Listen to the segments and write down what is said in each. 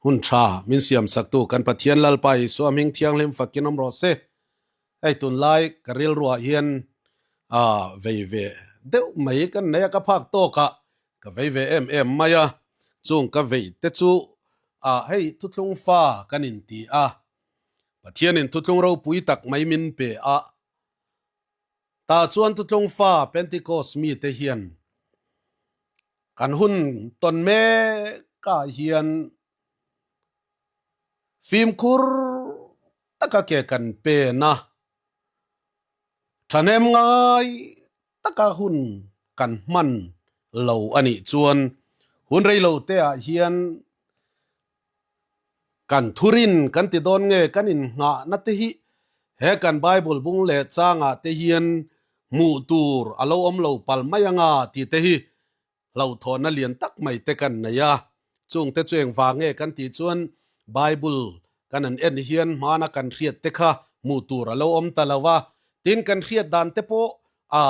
Hun tha min siam saktu kan Pathian Lalpa Isua hming thianghlim fakin awm rawh se. Hei tunlai ka rilruah hian vei ve deuh mai kan nei a, ka phak tawkah ka vei ve em em mai a, chung ka vei te chu hei thuthlung fa kan inti a, Pathianin thuthlung ropui tak mai min pe a, Tah chuan Thuthlung fa Pentecost mite hian kan hun tawn mekah hian fimkhur taka ke kan pen a, thahnem ngai taka hun kan hman lo a nih chuan hun rei lo te ah hian Kan thurin kan ti dawn nge kan innghahna te hi he kan Bible bung leh changah te hian hmuh tur a lo awm lo pal mai anga tih te hi hlauhthawnna lian tak mai te kan nei a. Chung te chu engvang nge kan tih chuan Bible kan han en hian hmana kan hriat te kha hmuh tur a lo awm ta lo a, tin kan hriat dan te pawh a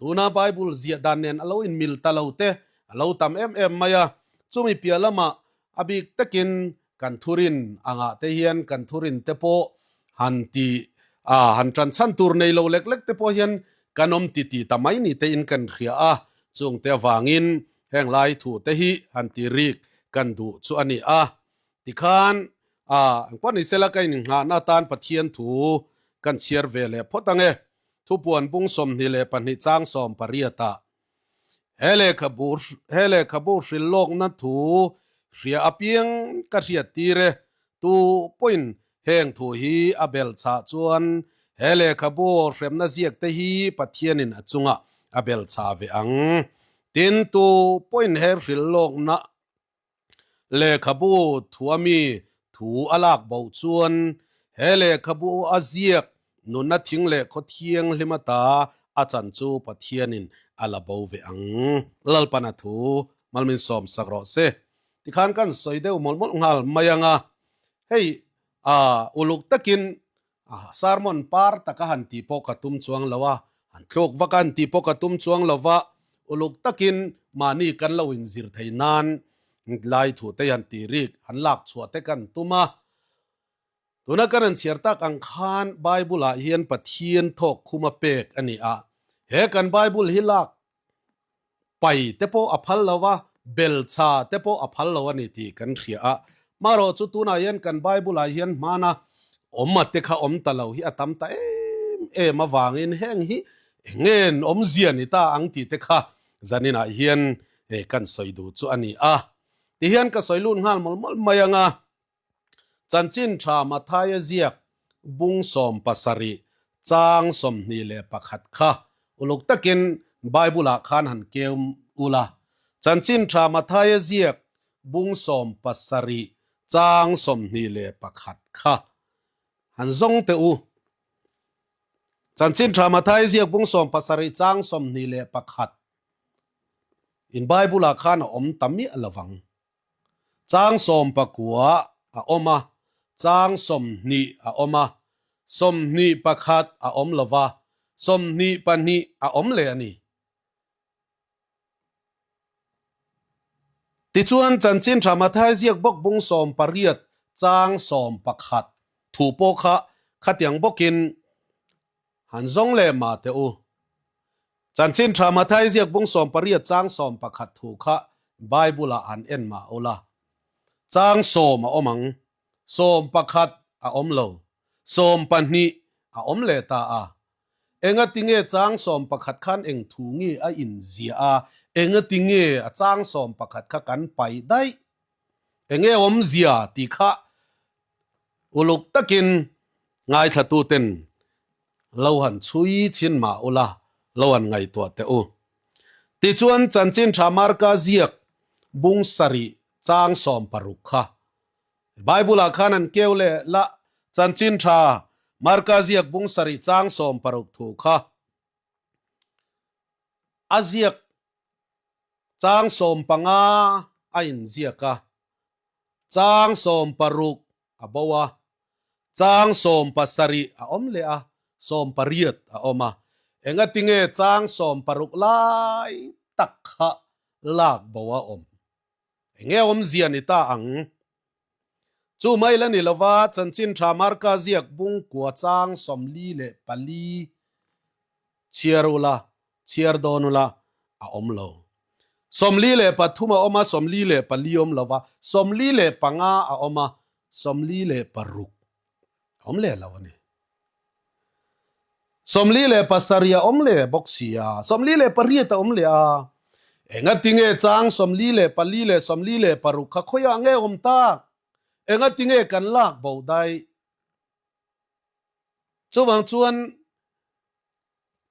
tuna Bible ziah dan nen a lo inmil ta lo te a lo tam em em mai a. Chumi piah lamah A bik takin kan thurin angah te hian kan thurin te pawh han ti a, han tan chhan tur nei lo lek lek te pawh hian kan awm ti ti ta mai ni tein kan hria a, chung te avangin heng lai thu te hi han ti rik kan duh chu a ni a. Tikhan a, engpawh ni sela ka inngahna atan Pathian thu kan chhiar ve leh phawt ang e. Thupuan bung 22 chang 18 ah He lehkhabu he lehkhabu hrilh lawkna thu hria apiang ka hriat tir e. Tu pawhin heng thu hi a bel chah chuan he lehkhabu hremna ziak te hi Pathianin a chungah a bel chah ve ang. Tin, tu pawhin he hrilh lawkna Lehkhabu thua mi thu a lak bo chuan he lehkhabu a ziak nunna thing leh khaw thianghlim ata a chan chu Pathianin a la bo ve ang. Lalpana thu malmin sawm sak rawh se. Tikhan kan sawi deuh mawlh mawlh nghal mai ang a, hei uluk takin Sermon par taka han tih pawh ka tum chuang lo a, han thluk vak a han tih pawh ka tum chuang lo va, uluk takin mahni kan lo inzir thei nan lai thu te han tih rik, han lak chhuah te kan tum a. Tuna kan han chhiar tak ang khan Bible ah hian Pathian thawk khum a pek a ni a, he kan Bible hi lak pai te pawh a phal lo a, belcha te pawh a phal lo a ni tih kan hria a. Marawh chu tunah hian kan Bible ah hian hmana awm a te kha awm ta lo hi a tam ta em em avangin heng hi engen awmzia ni ta ang tih te kha zaninah hian kan sawi duh chu a ni a. Tihian ka sawi lut nghal mawlh mawlh mai ang a. Chanchin tha Mathaia ziak bung 17 chang 21 kha uluk takin Bible ah khan han keu ula. Chanchin tha Mathaia ziak bung 17 chang 21 kha han zawng teh u. Chanchin tha Mathaia ziak bung 17 chang 21 in Bible ah khan a awm ta miah lovang. Chang 19 a awm a, chang 20 a awm a, 21 a awm lo va, 22 a awm leh a ni. Tichuan, Chanchin Tha Mathai ziak bawk bung 18 chang 11 thu pawh kha khatiang bawkin han zawng leh mah teh u. Chanchin Tha Mathai ziak bung 18 chang 11 thu kha Bible ah han en mah ula. Chang 10 a awm ang, 11 a awm lo, 12 a awm leh ta a. Engatinge chang 11 khan eng thu nge a inziah a, engatinge a chang 11 kha kan paih daih? Enge awmzia tih kha uluk takin ngaithlatuten lo han chhui chhin mah ula, lo han ngaihtuah teh u. Tichuan Chanchin Tha Marka ziak bung sarih chang 60 kha Bible ah khan an keu leh la, Chanchin Tha Marka ziak bung sarih chang 60 thu kha a ziak Chang 15 a inziak a, chang 60 a bo a, chang 70 a awm leh a, 80 a awm a. Engatinge chang 60 lai tak kha lak bo a awm? Enge awmzia ni ta ang? Chu mai la ni lova, Chanchin Tha Marka ziak bung kua chang 44 chhiar ula, chhiar dawn ula, a awm lo. 43 a awm a, 44 awm lova, 45 a awm a, 46 a awm leh lo a ni. 47 a awm leh bawk si a, 48 a awm leh a. Engatinge chang 44 leh 46 kha khawiah nge awm tak? Engatinge kan lak bo daih? Chuvang chuan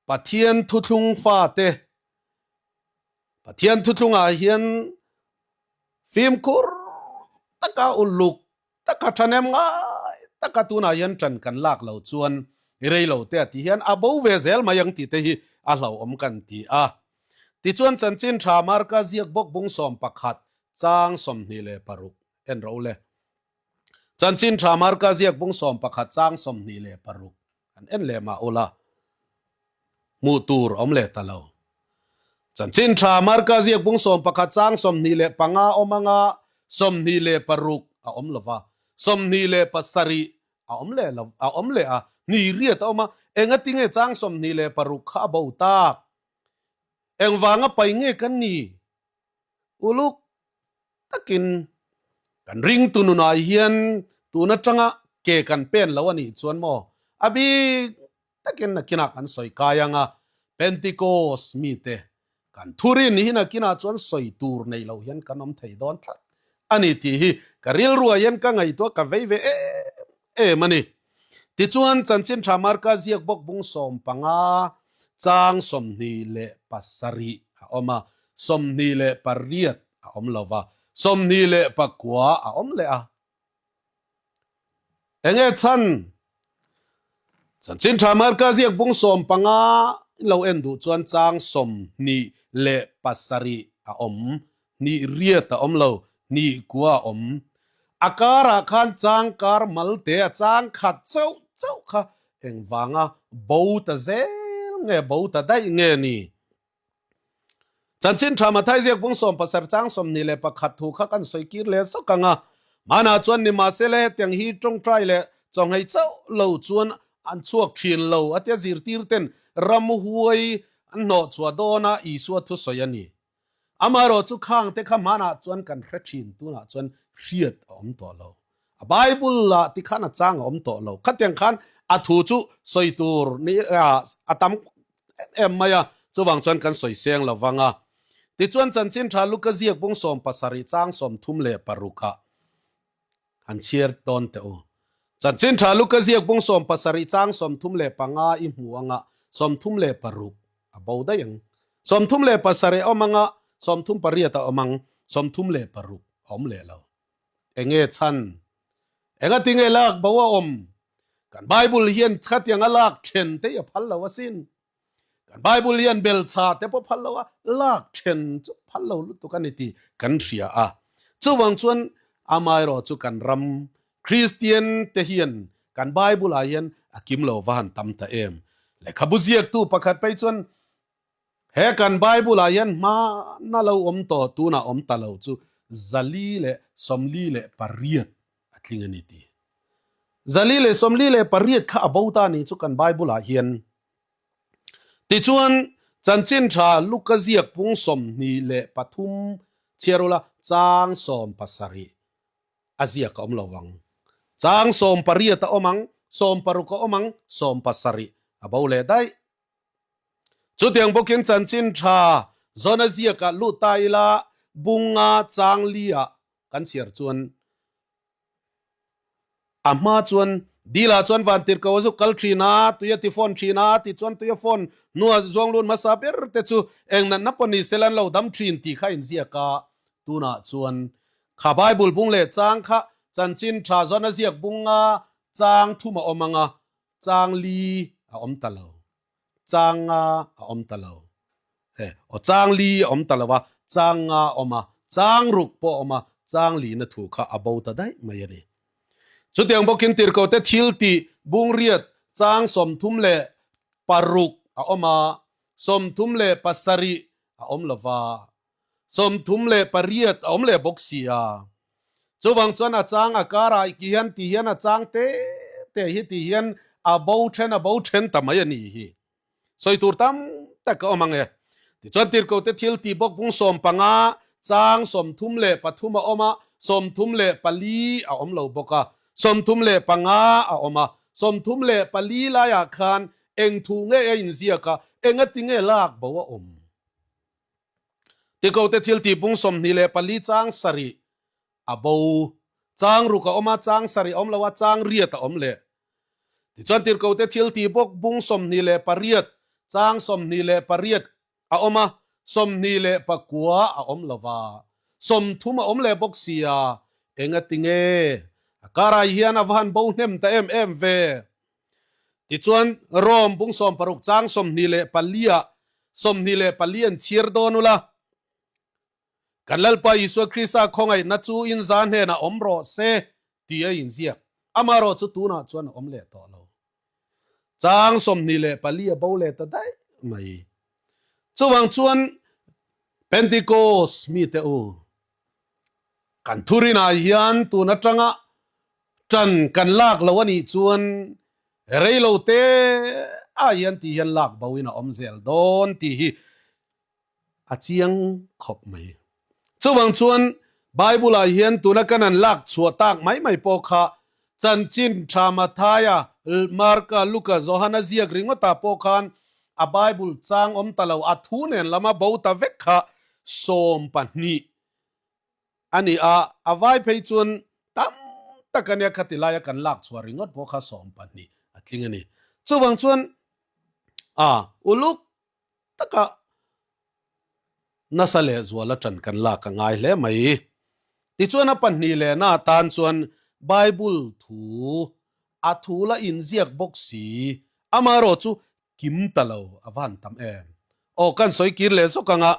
Pathian thuthlung fate, Pathian thuthlungah hian fimkhur taka uluk taka ṭhahnem ngai taka tunah hian ṭan kan lak lo chuan i rei lo te a tih hian a bo ve zel mai ang tih te hi a hlauhawm kan ti a. Tichuan chanchin ṭha Marka ziak bawk bung 11 chang 26 en ro le. Chanchin ṭha Marka ziak bung 11 chang 26 An en leh mah ula, hmuh tur awm leh ta lo. Chanchin tha Marka ziak bung 11 chang 25 awm anga 26 a awm lo va, 27 a awm leh lo a awm leh a, hnih riat a awm a, engatinge chang 26 kha a bo tak? Engvanga pai nge kan ni? Uluk takin kan ringtu nunah hian tun atanga ke kan pen lo a nih chuan maw a bik takin nakinah kan sawi kai ang a, Pentecost mite kan thurin hi nakinah chuan sawi tur nei lo hian kan awm thei dawn tlat a ni tih hi ka rilruah hian ka ngaihtuah ka vei ve em em a ni. Tichuan Chanchin Tha Marka ziak bawk bung 15 chang 27 a awm a, 28 a awm lo va, 29 a awm leh a. Enge chhan? Chanchin Tha Marka ziak bung 15 in lo en duh chuan chang 27 a awm, hnih riat a awm lo, hnih kua a awm. A karah khan chang kar mal te a chang khat chauh chauh kha engvanga bo ta zel nge bo ta daih nge ni? Chanchin tha Mathai ziak bung 17 chang 21 thu kha kan sawi kir leh zawk ang a. Hmanah chuan nimahsela hetiang hi tawngtai leh chawnghei chauh lo chuan an chhuak thin lo a tia zirtir ten ramhuai an hnawhchhuah dawna Isua thusawi a ni. Amaherawh chu khang te kha hmanah chuan kan hre thin, tunah chuan hriat a awm tawh lo. A Bible ah ti khan a chang a awm tawh lo. Khatiang khan a thu chu sawi tur ni a tam em em mai a, chuvang chuan kan sawi seng lo vang a. Tichuan Chanchin Tha Luka ziak bung 17 chang 36 ah han chhiar dawn teh u. Chanchin Tha Luka ziak bung 17 chang 35 i hmu anga 36 a bo daih ang. 37 a awm anga 38 a awm ang, 36 a awm leh lo. Enge chhan? Engatinge lak bo a awm? Kan Bible hian khatiang a lak then te hi a phal lo asin. Kan Bible hian belchha te pawh phal lo a, lak then chu phal lo lutuk a ni tih kan hria a. Chuvang chuan amaherawh chu kan ram Kristian te hian kan Bible ah hian a kim lo va han tam ta em. Lehkhabu ziaktu pakhat phei chuan He kan Bible ah hian hmana lo awm tawh tunah awm ta lo chu 448 a tling a ni ti. 448 kha a bo ta ni chu kan Bible ah hian. Tichuan Chanchin Tha Luka ziak pung 23 chhiar ula chang 17 a ziak a awm lo vang. Chang 18 a awm ang, 16 a awm ang, 17 a bo leh daih. Chutiang bawkin chanchin tha zawn a ziakah lut ta ila bunga chang li-ah kan chhiar chuan a hma chuan Dila chuan vantirhko a zuk kal thin a, tui a ti fawn thin a, tichuan tui a fawn hnua zuang lut hmasa ber te chu eng natna pawh ni sela an lo dam thin tih kha a inziak a, tunah chuan kha Bible bung leh chang kha chanchin tha zawn a ziak bunga chang thum a awm ang a, Chang li a awm ta lo. Chang nga a awm ta lo. He, aw chang li a awm ta lo a, chang nga a awm a, chang ruk pawh a awm a, chang lina thu kha a bo ta daih mai a ni. Chutiang bawkin tirhkote thil tih bungriat chang 36 a awm a, 37 a awm lo va, 38 a awm leh bawk si a. Chuvang chuan a chang a karah ki hian ti hian a chang te te hi ti hian a bo then a bo then ta mai a ni hi. Sawi tur tam tak a awm ang e. Tichuan tirhkohte thil tih bawk bung 15 chang 33 a awm a, 34 a awm lo bawk a, 35 a awm a, 34 laiah khan eng thu nge a inziak a, engati nge lak bo a awm? Tirhkohte thil tih bung 24 chang 7 a bo. Chang ruk a awm a, chang sarih a awm lo a, chang riat a awm leh. Tichuan tirhkohte thil tih bawk bung 28, chang 28 a awm a, 29 a awm lo va, 30 a awm leh bawk sia, engati nge a karah hian a va han bo hnem ta em em ve? Tichuan Rom bung 16 chang 24 ah 24 an chhiar dawn ula, Kan Lalpa Isua Krista khawngaihna chu in za hnenah awm rawh se tih a inziak. Amaherawh chu tunah chuan a awm leh tawh lo. Chang 24 a bo leh ta daih mai. Chuvang chuan Pentecost mite u, kan thurinah hian tun atanga tan kan lak lo a nih chuan rei lo te ah hian tih hian lak bo in a awm zel dawn tih hi A chiang khawp mai. Chuvang chuan Bible-ah hian tuna kan han lak chhuah tak mai mai pawh kha chanchin tha Mathaia, Marka, Luka, Johana ziak ringawtah pawh khan a Bible chang awm ta lo, a thu nen lama bo ta vek kha 12 a ni a, a vai phei chuan tam tak a nia khati laia kan lak chhuah ringawt pawh kha 12 a tling a ni. Chuvang chuan a uluk taka nasa leh zuala ṭan kan lak a ngai hle mai. Tichuan a pahnih lehna atan chuan Bible thu a thu la inziak bawk si, amaherawh chu kim ta lo a van tam em. Aw kan sawi kir leh zawk ang a.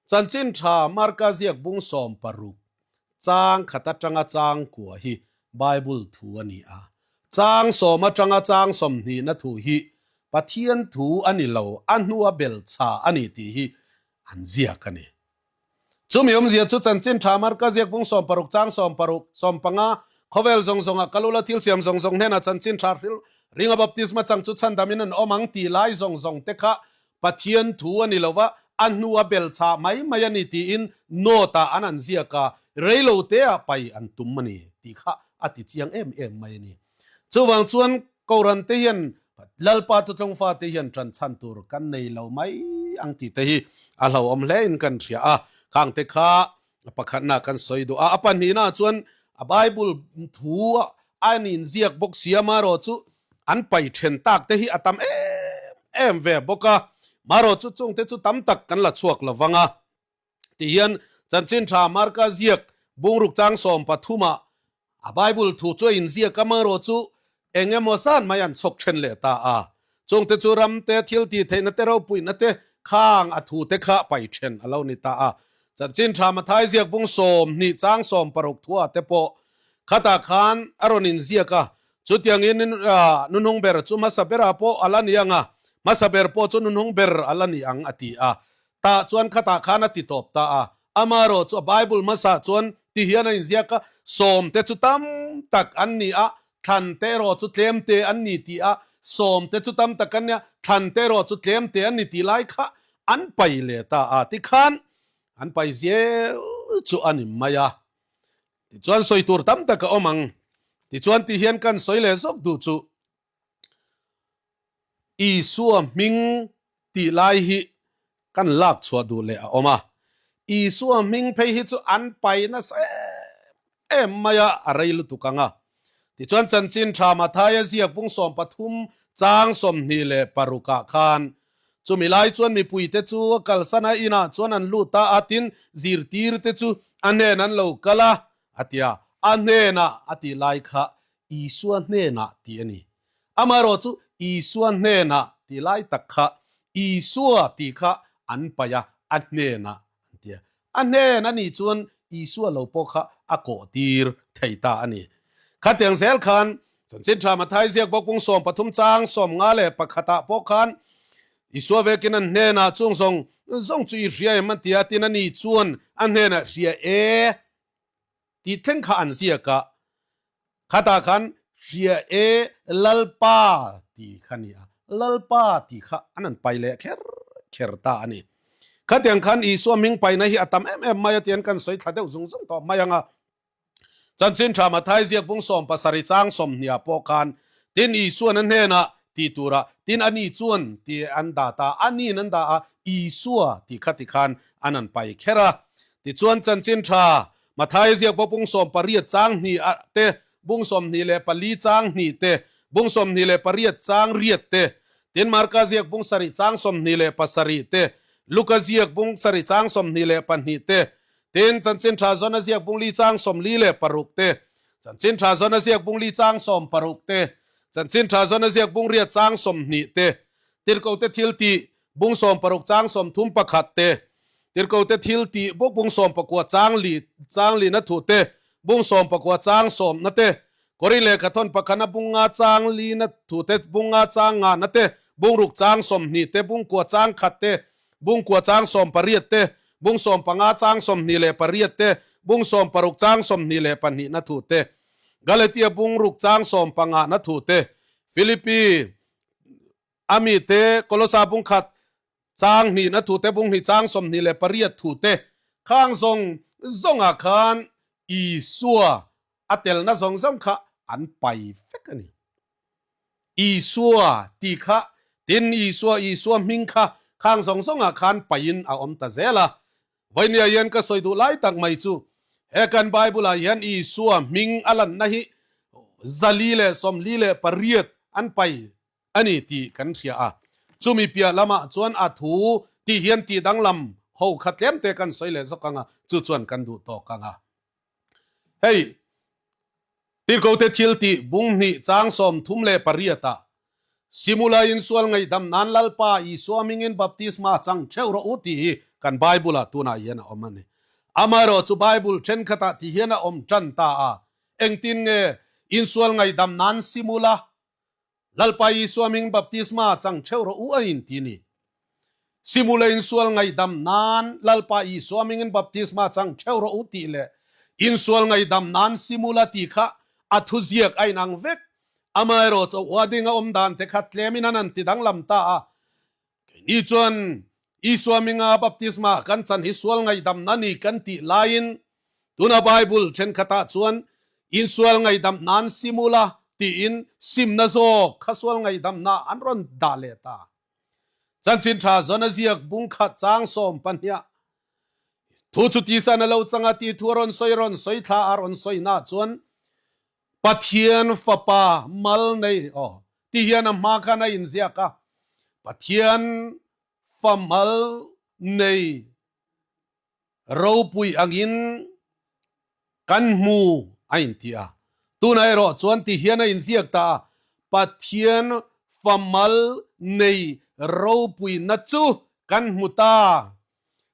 Chanchin tha Marka ziak bung 16 chang khat atanga chang kua hi Bible thu a ni a. Chang 10 atanga chang 20 na thu hi Pathian thu a ni lo, a hnua bel chha a ni tih hi an ziak a ni. Chumi awmzia chu Chanchin tha Marka ziak bung 16 chang 16, 15, Khawvel zawng zawnga kal ula thil siam zawng zawng hnenah Chanchin tha ringa baptisma chang chu chhandamin an awm ang tih lai zawng zawng te kha Pathian thu a ni lo va, a hnu a bel chah mai mai a ni tiin note-ah an an ziak a, rei lo teah pai an tum a ni tih kha a ti chiang em em mai a ni. Chuvang chuan Kohhran te hian Lalpa Thuthlung fate hian ṭan chhan tur kan nei lo mai ang tih te hi a hlauhawm hle in kan hria a, khang te kha A pakhatna kan sawi duh a, a pahnihna chuan a Bible thu a an inziak bawk si a, marawh chu an pai then tak te hi a tam em em ve bawk a, marawh chu chung te chu tam tak kan la chhuak lo vang a. Tihian Chanchin Tha Marka ziak bungruk chang 13 ah A Bible thu chu a inziak a, amaherawh chu eng emaw zan mai an chhawk then leh ta a. Chungte chu ram te, thil tih theihna te, ropuihna te khang a thu te kha pai then a lo ni ta a. Chanchin tha Mathai ziak bung 20 chang 16 thua te pawh khatah khan a rawn inziak a. Chutiangin nunhung ber chu hmasa berah pawh a la ni ang a, hmasa ber pawh chu nunhung ber a la ni ang a ti a. Tah chuan khatah khan a ti tawp ta a. Amaherawh chu a Bible hmasa chuan ti hian a inziak a, sawmte chu tam tak an ni a, thlante erawh chu tlemte an ni tih a, sawmte chu tam tak an ni a, thlante erawh chu tlemte an ni tih lai kha an pai leh ta a. Tikhan an pai zel chu a ni mai a. Tichuan sawi tur tam tak a awm ang. Tichuan ti hian kan sawi leh zawk duh chu. Isua hming tih lai hi kan lak chhuah duh leh a awm a. Isua hming phei hi chu an pai nasa em em mai a, a rei lutuk ang a. Tichuan chanchin tha Mathaia ziak bung 13 chang 26 ah khan chumi lai chuan mipuite chu a kalsan a, inah chuan an lut a, a tin zirtirte chu a hnen an lo kal a, a ti a. A hnenah a tih lai kha Isua hnenah tih a ni. Amaherawh chu Isua hnenah tih lai tak kha Isua tih kha an paih a, a hnenah an ti a. A hnen a nih chuan Isua lo pawh kha a kawh tir thei ta a ni. Khatiang zel khan Chanchin Tha Mathai ziak bawk pung 13 chang 51 ah pawh khan Isua vekin an hnenah chung zawng zawng chu i hria em an ti a, tin a ni chuan a hnenah hria e. tih thleng kha an ziak a. Khatah khan hria e Lalpa tih kha ni a, Lalpa tih kha an han pai leh kher kher ta a ni. Khatiang khan Isua hming paina hi a tam em em mai a tian kan sawi thla deuh zung zung tawh mai ang a. Chanchin tha Mathai ziak bung 70 chang 20 pawh khan tin Isuan a hnenah ti tura tin ani chuan ti an dah ta a, aniin an dah a, Isua tih kha tikhan an han pai kher a. Tichuan chanchin tha Mathai ziak pawh bung 18 chang hnih te, bung 24 chang hnih te, bung 28 chang riat te, tin Marka ziak bung 7 chang 27 te, Luka ziak bung 7 chang 22 te, Tin, Chanchin Tha Zawn a ziak bung li chang 46 te, Chanchin Tha Zawn a ziak bung li chang 60 te, Chanchin Tha Zawn a ziak bung riat chang 20 te, Tirhkohte thil tih bung 60 chang 31 te, Tirhkohte thil tih bawk bung 19 chang li chang lina thu te, bung 19 chang sawmna te, Korin lehkha thawn pakhana bung nga chang lina thu te, bung nga chang ngana te, bung ruk chang 20 te, bung kua chang khat te, bung kua chang 18 te, bung 15 chang 28 te, bung 16 chang 22 na thu te, Galatia bung ruk chang 15 na thu te, Philippi ami te, Kolosa bung khat chang hnih na thu te, bung hnih chang 28 thu te, khang zawng zawngah khan Isua a telna zawng zawng kha an pai vek a ni. Isua tih kha, tin Isua, Isua hming kha khang zawng zawngah khan paiin a awm ta zel a. Vawinia hian ka sawi duh lai tak mai chu he kan Bible-ah hian Isua hming a lanna hi 448 an pai a ni tih kan hria a. Chumi piah lamah chuan a thu tih hian tih danglam ho kha tlemte kan sawi leh zawk ang a, chu chuan kan duh tawk ang a. Hei, Tirhkote thil tih bung hnih chang 38 ah Simula insual ngaihdam nan Lalpa Isua hmingin baptisma chang theuh rawh u tih hi kan Bible ah tunah hian a awm a ni. Amaherawh chu Bible thenkhatah ti hian a awm tan ta a, engtin nge insual ngaihdam nan Simula Lalpa Isua hming baptisma chang theuh rawh u a inti ni. Simula insual ngaihdam nan Lalpa Isua hmingin baptisma chang theuh rawh u tih leh insual ngaihdam nan simula tih kha a thuziak a inang vek. Amaherawh chu wording a awm dan te kha tlemin an han ti danglam ta a. Keini chuan Isua hminga baptisma kan chan hi sual ngaihdamna ni kan tih laiin tuna Bible thenkhatah chuan insual ngaihdam nan simula tiin simna zawk kha sual ngaihdamna an rawn dah leh ta. Chanchin tha zawn a ziak bung khat chang sawm pahniah thu chu tisan a lo chang a tih thu a rawn sawi rawn sawi thla a rawn sawi na chuan Pathian Fapa mal nei aw ti hian a hma khan a inziak a, Pathian fa mal nei ropui angin kan hmu a inti a. Tunah erawh chuan ti hian a inziak ta a, Pathian fa mal nei ropuina chu kan hmu ta.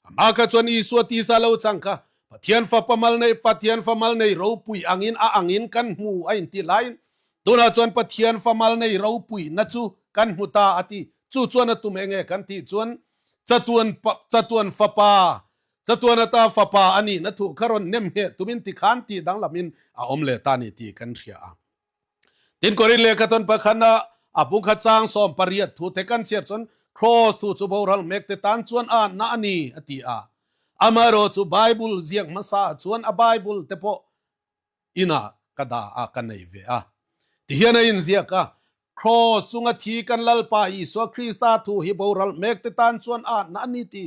Amah kha chuan Isua tisa lo chang kha Pathian Fapa mal nei, Pathian fa mal nei ropui angin a angin kan hmu a intih laiin tunah chuan Pathian fa mal nei ropui na chu kan hmu ta a ti. Chu chuan a tum enge kan tih chuan chatuan chatuan Fapa, chatuan ata Fapa a nih na thuh kha rawn nem ngheh tumin tikhan tih danglamin a awm leh ta ni tih kan hria a. Tin Korin lehkha tawn pakhana a bungkhat chang 18 thu te kan chhiar chuan Cross thu chu boral mek te tan chuan a na a ni a ti a. Amaherawh chu Bible ziak hmasa ah chuan a Bible te pawh inah ka dah a ka nei ve a. Tihian a inziak a, Cross chunga thi kan Lalpa Isua Krista thu hi boral mek te tan chuan a na a ni ti.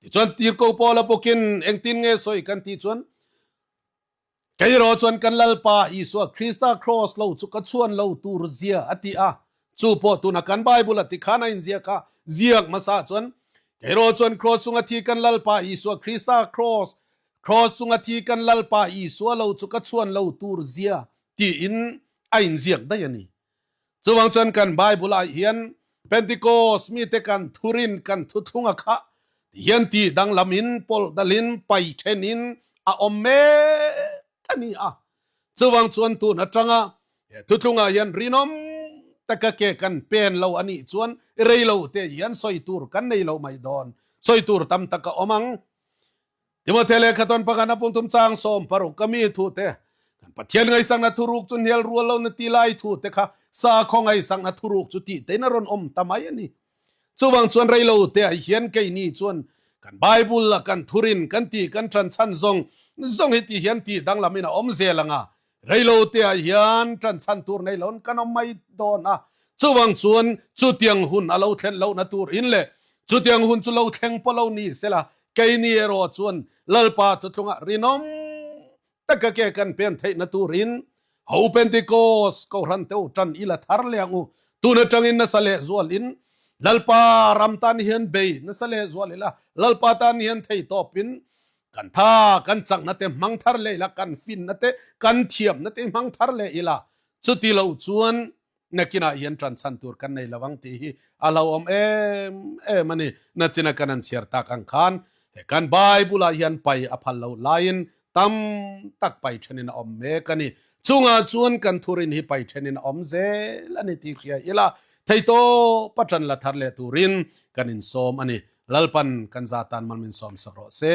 Tichuan Tirhkoh Paula bawkin engtin nge sawi kan tih chuan Kei erawh chuan kan Lalpa Isua Krista Kraws lo chu ka chhuan lo tur zia a ti a. Chu pawh tuna kan Bible a ti khan a inziak a, ziak hmasa chuan, Kei erawh chuan Kraws chunga thi kan Lalpa Isua Krista Kraws, Kraws chunga thi kan Lalpa Isua lo chu ka chhuan lo tur zia tiin a inziak daih a ni. Chuvang chuan kan Bible ah hian Pentecost mite kan thurin kan thuthlung a khah ti hian ti danglam in pawlh dalin pai then in a awm mek a ni a. Chuvang chuan tun atanga he thuthlung ah hian rinawm taka ke kan pen lo a nih chuan rei lo te hian sawi tur kan nei lo mai dawn. Sawi tur tam tak a awm ang. Timothea lehkha tawn pakhat a pungthum chang 16 ka mi thu te kan Pathian ngaihsakna thuruk chu hnial rual lo na ti lai thu te kha sakhaw ngaihsakna thuruk chu tih tein a rawn awm ta mai a ni. Chuvang chuan rei lo te ah hian keini chuan kan Bible a kan thurin kan tih kan ṭan chhan zawng zawng hi ti hian tih danglamin a awm zel ang a, Reilote ah hian ṭanchhan tur nei loin kan awm mai dawn a, chuvang chuan chutiang hun a lo thlen lohna tur in leh chutiang hun chu lo thleng pawh lo ni sela, keini erawh chuan Lalpa thutlungah rinawm taka ke kan pen theihna turin Ho Pentecost Kohhran te u ṭan ila thar leh ang u. Tun aṭangin nasa leh zualin Lalpa ram tan hian bei nasa leh zual ila, Lalpa tan hian theitawpin Kan tha, kan chakna te hmang thar leh ila, kan finna te, kan thiamna te hmang thar leh ila, chuti lo chuan nakinah hian ṭanchhan tur kan nei lo ang tih hi a hlauhawm em em a ni. Nachina kan han chhiar tak ang khan he kan Bible-ah hian pai a phal loh laiin tam tak pai ṭhenin a awm mek a ni. Chungah chuan kan thurin hi pai ṭhenin a awm zel a ni tih hria ila, theitawpa ṭan la thar leh turin kan insawm a ni. Lalpan kan za tan mal min sawm sak rawh se.